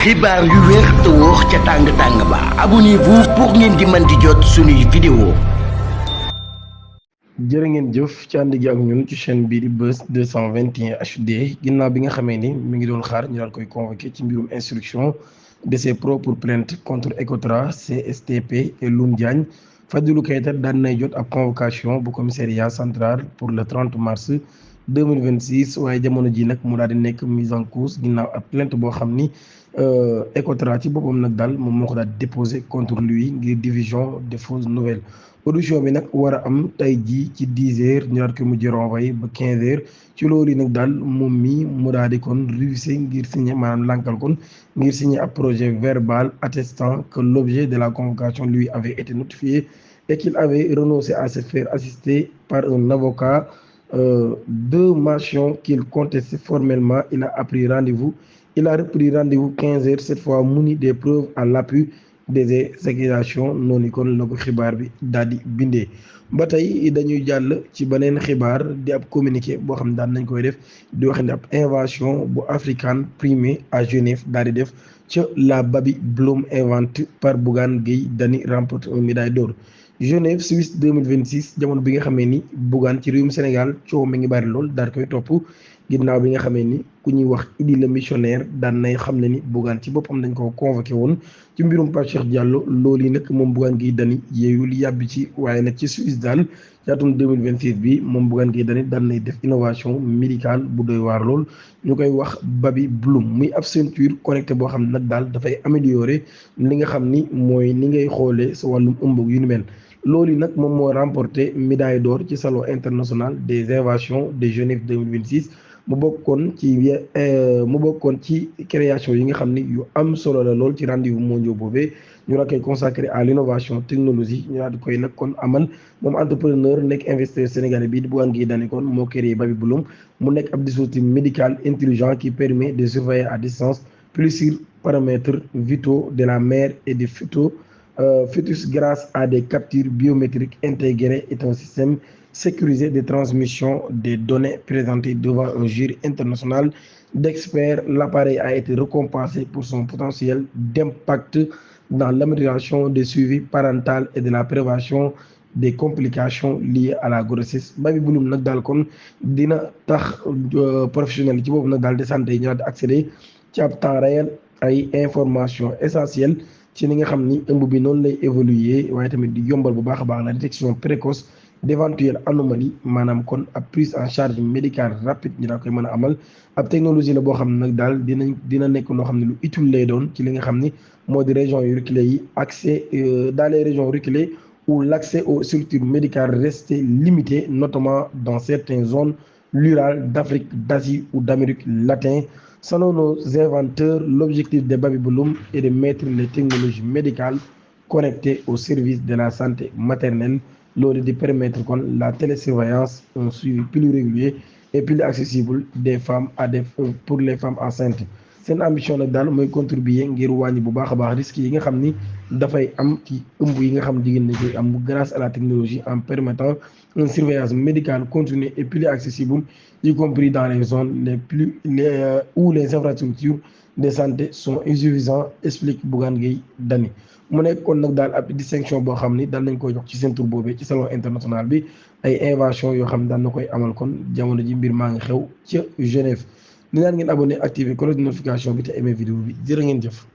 xibaar yu wér te wóor ca tàng ba abonnez-vous pour ngeen di mën di jot suñuy vidéo. jërë ngeen jëf ci ànd gi ak ñun ci chaîne bii di Buzz 221 HD ginnaaw bi nga xamee ni mi ngi doon xaar ñu daal koy convoqué ci mbirum instruction de ses propres plaintes contre Ecotra CSTP et Loum Diagne Fadilou Keita daan nay jot ab convocation bu commissariat central pour le 30 mars 2026 waaye jamono ji nag mu daal di nekk mise en cause ginnaaw ab plainte boo xam ni Ecotra ci boppam nag daal moom moo ko daal déposé contre lui ngir diffusion de fausses nouvelles. audition bi nag war a am tey jii ci 10h ñu daal ko mujj renvoyé ba 15h ci loolu yi nag daal moom mi mu daal di kon révisé ngir signé maanaam lànkal kon ngir signé ab projet verbal attestant que l'objet de la convocation lui avait été notifié et qu'il avait renoncé à se faire assister par un avocat. Deux mentions qu'il contestait formellement. Il a repris rendez-vous 15h cette fois muni des preuves à l'appui des accusations noonu kon la ko xibaar bi daal di bindee. ba tey dañuy jàll ci beneen xibaar di ab communiqué boo xam ne daan nañ koy def di wax ne ab invention bu africaine primée à Genève daal di def ca la Baby Bloom inventée par Bougane Gueye Dany remporte une médaille d'or. Genève Suisse 2026 jamono bi nga xamee ni Bougane ci réewum Sénégal coow mi ngi bari lool daal koy topp ginnaaw bi nga xamee ni ku ñuy wax Idi le missionnaire daan nay xam ne ni Bougane ci boppam dañ ko convoqué woon ci mbirum Pape Cheikh Diallo loolu yi nag moom Bougane Gueye Dany yeeyul yàbbi ci waaye nag ci Suisse daal ci atum 2026 bi moom Bougane Gueye Dany daan nay def innovation médicale bu doy waar lool ñu koy wax Baby Bloom muy ab ceinture connecté boo xam ne nag daal dafay améliorer li nga xam ni mooy ni ngay xoolee sa wàllum ëmb yu ni mel. loolu nag moom moo remporté médaille d'or ci salon international des inventions de Genève 2026 mu bokkoon ci création yi nga xam ni yu am solo la lool ci rendez-vous mondial boobee ñu la koy consacré à l'innovation technologie ñu daal di koy nag kon amal moom entrepreneur nekk investisseur sénégalais bii di Bougane Gueye Dany kon moo créé Baby Bloom mu nekk ab dispositif médical intelligent qui permet de surveiller à distance plusieurs paramètres vitaux de la mère et du fœtus grâce à des captures biométriques intégrées et un système sécurisé de transmission des données présentées devant un jury international d'experts. L'appareil a été récompensé pour son potentiel d'impact dans l'amélioration du suivi parental et de la prévention des complications liées à la grossesse. Baby Bloom nag daal kon dina tax professionnel ci boobu nag daal de santé yi ñu daal di accéder ci ab temps réel ay informations essentielles ci ni nga xam ni ëmb bi noonu lay évoluer waaye tamit di yombal bu baax a baax la détection précoce d'éventuelles anomalies maanaam kon ab prise en charge médicale rapide ñu daa koy mën a amal ab technologie la boo xam ne nag daal dina nekk loo xam ne lu utile lay doon ci li nga xam ni moo di régions yu reculées yi accès dans les régions reculées où l'accès aux structures médicales restait limité notamment dans certaines zones rurales d'Afrique, d'Asie ou d'Amérique latine. Selon nos inventeurs, l'objectif de Baby Bloom est de mettre les technologies médicales connectées au service de la santé maternelle, loolu di permettre kon la télésurveillance, un suivi plus régulier et plus accessible pour les femmes enceintes. Seen ambition nag daal mooy contribuer ngir wàññi bu baax a baax risques yi nga xam ni dafay am ci ëmb yi nga xam jigéen ñi koy am grâce à la technologie en permettant une surveillance médicale continue et plus accessible, y compris dans les zones où les infrastructures de santé sont insuffisantes, explique Bougane Gueye Dany. mu nekk kon nag daal ab distinction boo xam ni daan nañ koy jox ci seen tur boobee ci salon international bi ay invention yoo xam ne daan na koy amal kon jamono ji mbir maa ngi xew ca Genève. ni daan ngeen abonné activé cloche de notification bi te aimé vidéo bi jërë ngeen jëf.